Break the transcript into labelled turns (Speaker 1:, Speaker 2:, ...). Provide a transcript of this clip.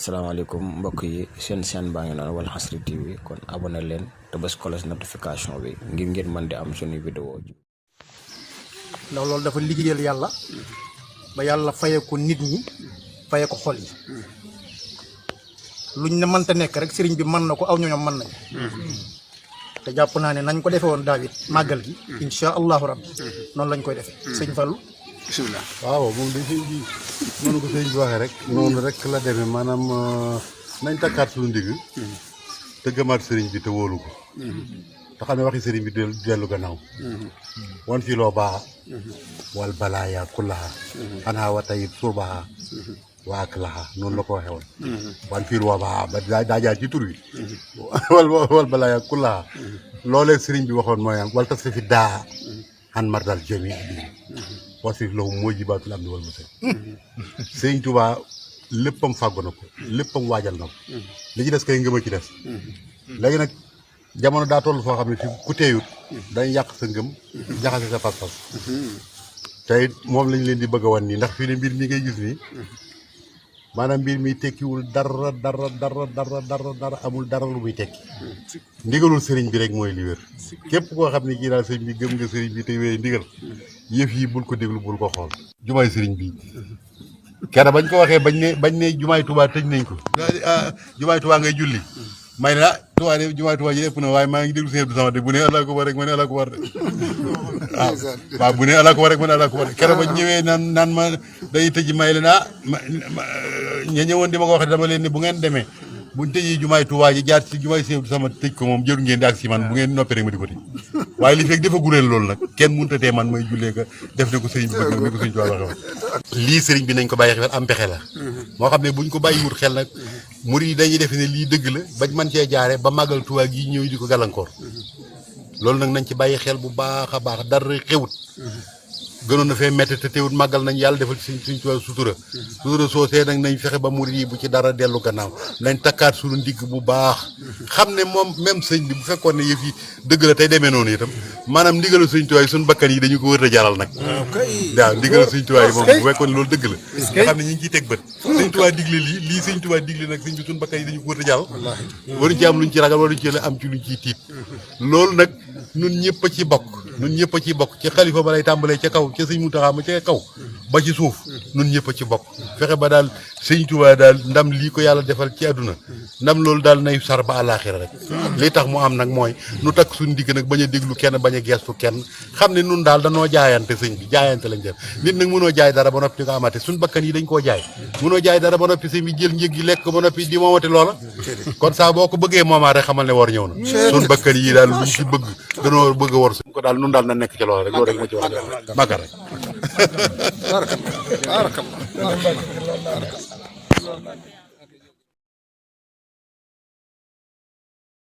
Speaker 1: asalaamaaleykum mbokk yi seen chaîne baa ngi noonu Walfadjri TV kon abonné leen te bës cloche notification bi ngir ngeen mën di am suñu vidéo ji.
Speaker 2: ndax loolu dafa liggéeyal yàlla ba yàlla faye ko nit ñi faye ko xol yi luñ ne mënta nekk rek sëriñ bi mën na ko aw ñoñom mën nañ te jàpp naa ne nañ ko defee woon Daawit màggal gi insha allahu rabbi noonu lañ koy defee sëñ Fallou
Speaker 3: bismillah.
Speaker 4: waaw moom dañ sëñ bi noonu ko sëñ bi waxee rek noonu rek la demee maanaam nañ takkaat suñu ndigg te gëmaat sëriñ bi te wóolu ko te xam ne waxi sëriñ bi dellu gannaaw wan fii loo baaxa wal balaaya kullaha xanaa wa tayib surbaha wa ak laxa noonu la ko waxee woon wan fii loo baaxa ba daa jaar ci tur wi wal balaaya kullaha loolee sëriñ bi waxoon mooy wal tas fi daa an mardal jami bi wasif lahum mooy jibaatul am ni wal musal sëriñ Tuubaa léppam fàggu na ko léppam waajal na ko li ci des kay ngëm a ci des léegi nag jamono daa toll foo xam ne fi ku teeyut dañ yàq sa ngëm jaxase sa pas-pas tey moom lañ leen di bëgg a wan nii ndax fii ne mbir mi ngay gis nii maanaam mbir mi tekkiwul dara amul dara lu muy tekki ndigalul sëriñ bi rek mooy li wér képp koo xam ne kii daal sëriñ bi gëm nga sëriñ bi te wéy ndigal yëf yi bul ko déglu bul ko xool jumaay sëriñ bi kenn bañ ko waxee bañ ne jumaay Tuubaa tëj nañ ko jumaay Tuubaa ngay julli may ne Tuubaa de jumaay Tuubaa ji ëpp na waaye maa ngi déglu sëriñ bi sama de bu ne Allaahu akbar rek ma ne Allaahu akbar de waaw bu ne Allaahu akbar rek ma ne Allaahu akbar de kenn bañ ñëwee naan ma day tëj may leen ña ñëwoon di ma ko wax dama leen ne bu ngeen demee buñ tëjee jumaay Tuubaa ji jaar ci jumaay sëriñ bi sama tëj ko moom jëru ngeen di ak si man bu ngeen noppee rek ma di ko tëj waaye li fekk dafa guréel loolu nag kenn mënut a tee man may jullee ko def ne ko sëriñ bi bëgg ne ko sëriñ Tuubaa waxee woon lii sëriñ bi nañ ko bàyyi xel am pexe la moo xam ne buñ ko bàyyiwut xel nag murid yi dañuy def ne lii dëgg la bañ mën cee jaare ba màggal Tuubaa gi ñëw di ko gàllankoor loolu nag nañ ci bàyyi xel bu baax a baax dara xewut gënoon na fee métti te teewut màggal nañ yàlla defal ci suñ Tuubaa sutura soosee nag nañ fexe ba murid yi bu ci dara dellu gannaaw nañ takkaat suñu ndigg bu baax xam ne moom même sëñ bi bu fekkoon ne yëf yi dëgg la tey demee noonu itam maanaam ndigalu sëñ Tuubaa yi suñu bakkan yi dañu ko wër a jaral nag waaw ndigalu sëñ Tuubaa yi moom bu fekkoon ne loolu dëgg la nga xam ne ñu ngi ciy teg bët sëñ Tuubaa digle lii sëñ Tuubaa digle nag sëñ bi suñu bakkan yi dañu ko wër a jaral waruñ ci am luñ ci ragal waruñ ci am ci luñ ciy tiit loolu nag nun ñëpp a ci bokk nun ñëpp a ci bokk ci xalifa ba lay tàmbalee ca kaw ca sëñ Muntaxa ma ca kaw ba ci suuf nun ñëpp a ci bokk fexe ba daal sëñ Tuubaa daal ndam lii ko yàlla defal ci àdduna ndam loolu daal nay sar ba àllaaxira rek li tax mu am nag mooy nu takk suñu digg nag bañ a déglu kenn bañ a geestu kenn xam ne nun daal danoo jaayante sëñ bi jaayante lañ def nit nag mënoo jaay dara ba noppi di ko amate suñu bakkan yi dañ koo jaay mënoo jaay dara ba noppi sëñ bi jël njëg gi lekk ba noppi di moomate loola kon saa boo ko bëggee moomaa rek xamal ne war ñëw na suñu bakkan yi daal luñ ci bëgg danoo bëgg a war suñ ko daal nun daal na nekk ci loola rek loolu rek ma ci wax màgga rek
Speaker 3: barakallah